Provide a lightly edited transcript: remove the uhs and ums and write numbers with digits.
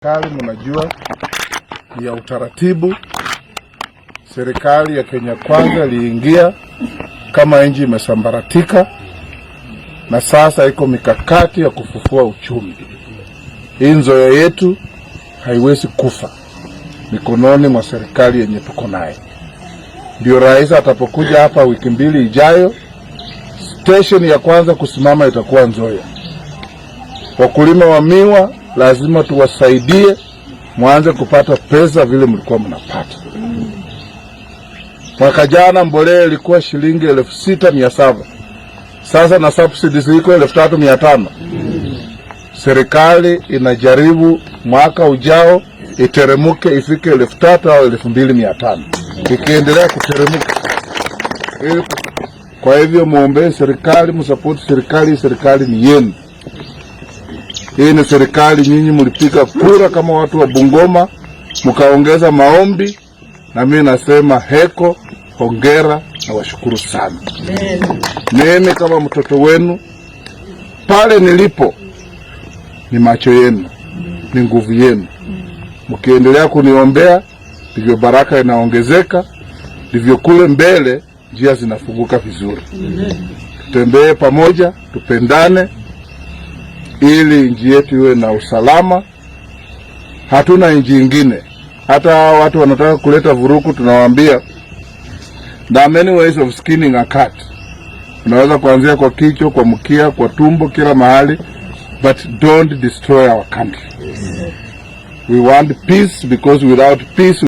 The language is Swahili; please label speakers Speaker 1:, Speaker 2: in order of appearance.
Speaker 1: Serikali mnajua ni ya utaratibu. Serikali ya Kenya Kwanza iliingia kama nchi imesambaratika, na sasa iko mikakati ya kufufua uchumi. Hii Nzoia yetu haiwezi kufa mikononi mwa serikali yenye tuko naye. Ndio rais atapokuja hapa wiki 2 ijayo, station ya kwanza kusimama itakuwa Nzoia. Wakulima wa miwa lazima tuwasaidie, mwanze kupata pesa vile mlikuwa mnapata. Mwaka jana mbolea ilikuwa shilingi 6,700, sasa na subsidies iko 3,500. Serikali inajaribu mwaka ujao iteremuke ifike 3,000 au 2,500, ikiendelea kuteremuka. Kwa hivyo muombee serikali, msapoti serikali, serikali ni yenu. Hii ni serikali, nyinyi mlipiga kura kama watu wa Bungoma, mkaongeza maombi, na mimi nasema heko, hongera na washukuru sana. Mimi kama mtoto wenu pale nilipo ni macho yenu, ni nguvu yenu. Mkiendelea kuniombea ndivyo baraka inaongezeka, ndivyo kule mbele njia zinafunguka vizuri. Tutembee pamoja, tupendane ili nchi yetu iwe na usalama. Hatuna nchi ingine. Hata watu wanataka kuleta vurugu, tunawaambia there are many ways of skinning a cat. Unaweza kuanzia kwa kichwa, kwa mkia, kwa tumbo, kila mahali, but don't destroy our country. We want peace because without peace